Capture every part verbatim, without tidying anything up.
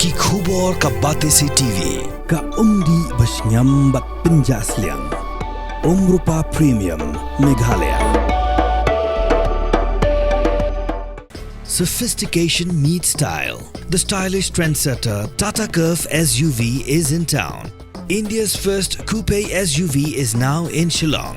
Ki khubor ka Batesi T V. Ka umdih ba shngiam bad pynjah sliang. Umrupa Premium, Meghalaya. Sophistication meets style. The stylish trendsetter Tata Curvv S U V is in town. India's first coupe S U V is now in Shillong.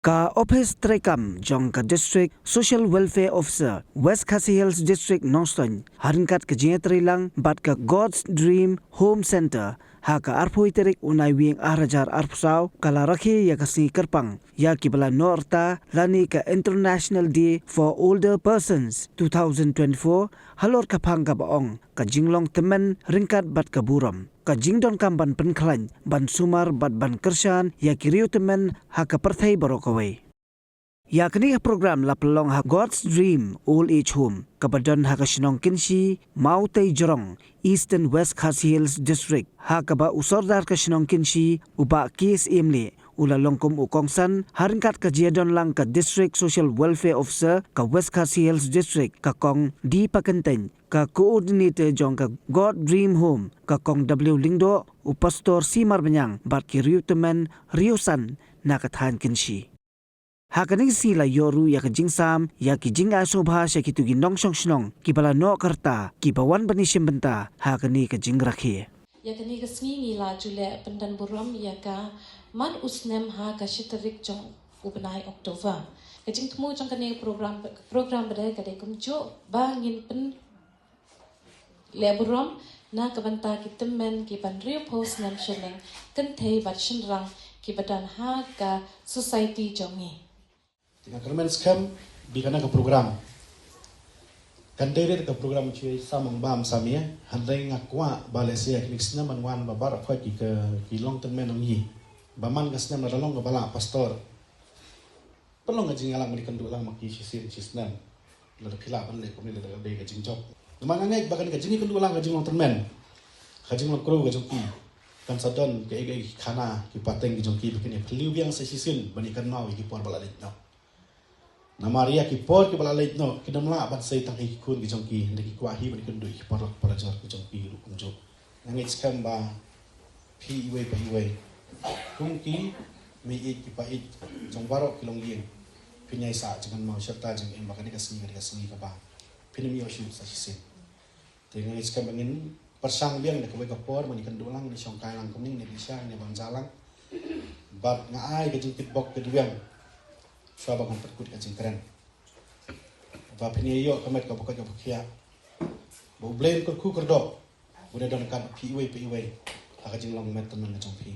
Ka ophis treikam jong ka District Social Welfare Officer, West Khasi Hills District, Nongstoiñ, ha ryngkat ka jingïatreilang bad ka God's Dream Home Centre, ha ka arphew tarik u Naiwieng ar hajar arphew saw, ka la rakhe ïa ka sngi kyrpang ïa kiba la noh rta lane ka International Day for Older Persons two thousand twenty-four, halor ka phang kaba ong, ka jinglong tymmen ryngkat bad ka burom, ka jingdonkam ban pynkhlaiñ, ban sumar bad ban kyrshan ïa ki riew tymmen ha ka pyrthei baroh kawei. Ïa kane ka program la pynlong ha God's Dream Old Age Home, kaba don ha ka shnong Kynshi, Mawtei Jrong, Eastern West Khasi Hills District, ha kaba u Sordar ka shnong Kynshi, u Bah K S Emlih, u la long kum u kongsan, ha ryngkat ka jingïadonlang ka District Social Welfare Officer ka West Khasi Hills District, ka Kong D Pakyntein, ka Coordinator jong ka God Dream Home, ka Kong W Lyngdoh, u Pastor C Marbaniang, bad ki riew tymmen riew san na ka thaiñ Kynshi. Ha kane ka sngi la ïoh ruh ïa ka jingsam ïa ki jingai sngewbha sha kito ki nongshong shnong kiba la noh ka rta, kiba wan ban ïashim bynta ha kane ka jingrakhe. Ïa kane ka sngi ngi la ju leh pyndon burom ïa ka man u snem ha ka shi tarik jong u bnai October. Ka jingthmu jong kane ka program, program ba dei ka dei kumjuh ba ngin pyn leh burom na ka bynta ki tymmen kiba hynriewphew snem shaneng, kynthei bad shynrang kiba don ha ka society jong ngi. Te nga kyrmen skhem ba kane ka program kan dei rit ka program shu sam ong bam sam ïa, hynrei nga kwah ba lehse ïa kine ki snem ban wan ba baroh khoit ki ka, ki longtymmen ong ngi, ba man ka snem la da long kaba lah pastor. Pynlong ka jingïalang ban ïakynduh lang ma ki shisien shisnem. Lada phi lah ban leh kumne lada ka dei ka jingjop. Namar nga ngeit ba kane ka jingïakynduh lang ka jinglong tymmen, ka jinglong kru ka jong ki, kan sa don kaei kaei ki khana, ki pateng ki jong ki ba kin ïa phylliew biang sa shisien ban ïakynmaw ïa ki por ba la leit noh. Namar ïa ki por kiba la leit noh kim lah ban sei tang ha ki khun ki jong ki, hynrei ki kwah hi ban ïakynduh ïa ki paralok parajor ki jong ki ruh kumjuh. Nga ngeit skhem ba phi iwei pa iwei, kum ki mei ïeit ki pa ïeit jong baroh ki longïing, phin ïai sah jingkynmaw shirta jingim ba kane ka sngi ka dei ka sngi kaba phin ym ïoh shuh sa shisien. Te nga ngeit skhem ba ngin pyrshang biang da kawei ka por ban ïakynduh lang, ngin shongkai lang kumne, ngin ïa bishar, ngin ïa bam ja lang. Bad nga ai ka jingkitbok kidweng shuwa ba ngan pynkut ka jingkren, ba phin ïa ïoh ka met kaba koit kaba khiah, ba U Blei un kyrkhu kyrdoh, un ïa don ryngkat bad phi iwei pa iwei ha ka jinglong met tymmen ka jong phi.